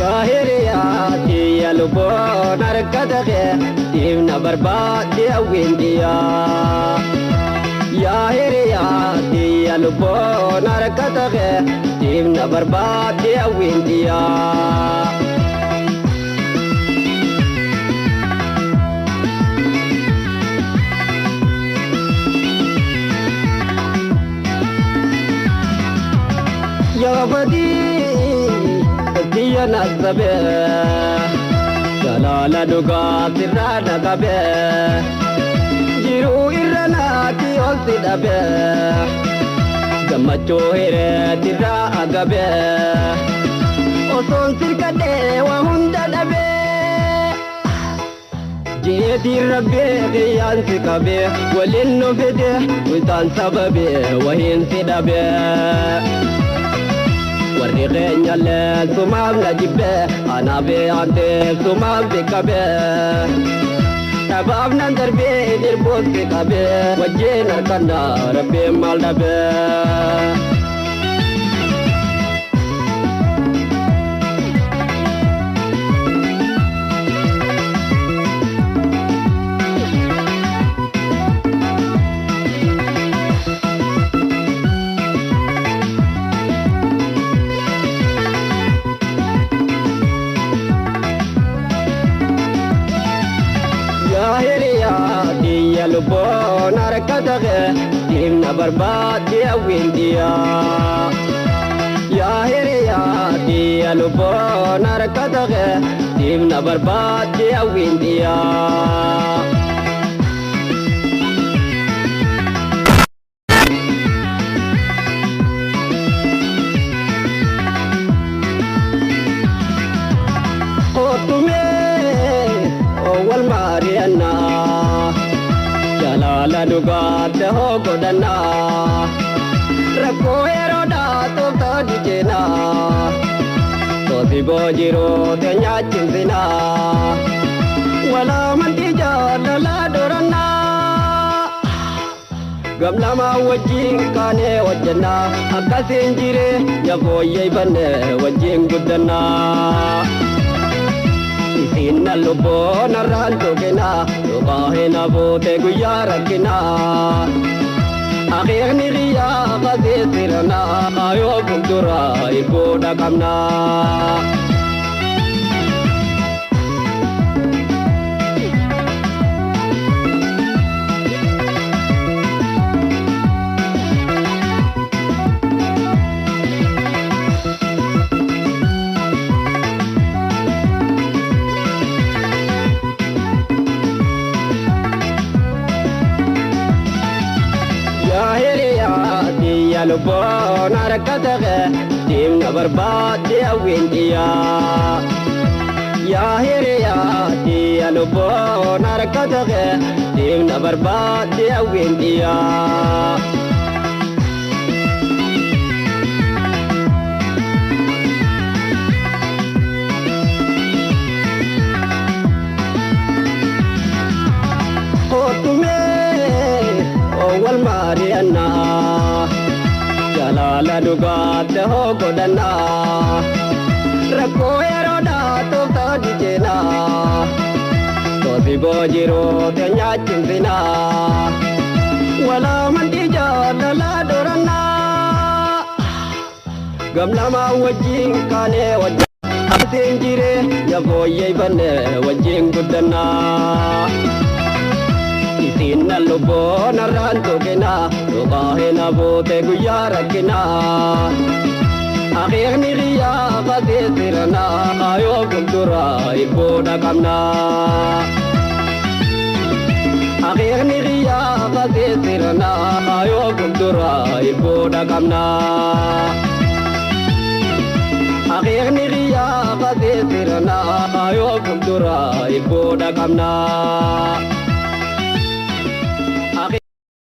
Yaa hiriyaa tiyya lubbuun harka ta'e diimna barbaadde hawwiin xiyyaa. Yaa hiriyaa tiyya lubbuun harka ta'e diimna barbaadde hawwiin xiyyaa. Yaa badii tiyya naasabee jalaala dhugaatirraa na qabee jiruu irra naatti ol si dhabee gammachuu hireetirraa agabee osoon sirkadhee waa hunda dhabee. Jeetiin rabbee qiyyaan si qabee waliin nu fide witaan sababee wahiin si dhabee. Warri keenyallee sumaaf na jibbee anaaf aantee sumaaf si qabee. Dhabaaf nan darbee dirbuus si qabee wajjin harkannaa rabbiin maal dhabee. Yaa hiriyaa tiyya lubbuun harka ta'e diimna barbaadde hawwiin xiyyaa. Yaa hiriyaa tiyya lubbuun harka ta'e diimna barbaadde hawwiin xiyyaa. Kottumee wal mari'annaa jalaala dhugaatte hoo godhannaa rakkoo yeroodhaa tooftaa jijjeenaa tooti boojiroo te nyaachimsinaa walaamantii jaalalaa dorannaa gamlamaa wajjin kaanee hojjannaa akkasiin jiree yafooyyee wajjin guddannaa. Isin lubbuun har'aan tuqinaa dhugaa hin hafuute guyyaa rakkinaa. Akeekni xiyyaa qaseessiranaa kaayoo fuulduraa ibbuudha qabnaa. Yaa hiriyaa tiyya lubbuun harka ta'e diimna barbaadde hawwiin xiyyaa. Yaa hiriyaa tiyya lubbuun harka ta'e diimna barbaadde hawwiin xiyyaa. Kottumee wal mari'annaa jalaala dhugaatte hoo godhannaa rakkoo yeroodhaa tooftaa jijjeenaa tooti boojiroo te nyaachimsinaa walaamantii jaalalaa dorannaa gamlamaa wajjin kaanee wajjin akkasiin jiree yafooyyee wajjin guddannaa. Isin lubbuun har'aan tuqinaa dhugaa hin hafuute guyyaa rakkinaa. Akeekni xiyyaa qaseessiranaa kaayoo fuulduraa ibbuudha qabnaa. Akeekni xiyyaa qaseessiranaa kaayoo fuulduraa ibbuudha qabnaa. Akeekni xiyyaa qaseessiranaa kaayoo fuulduraa ibbuudha qabnaa.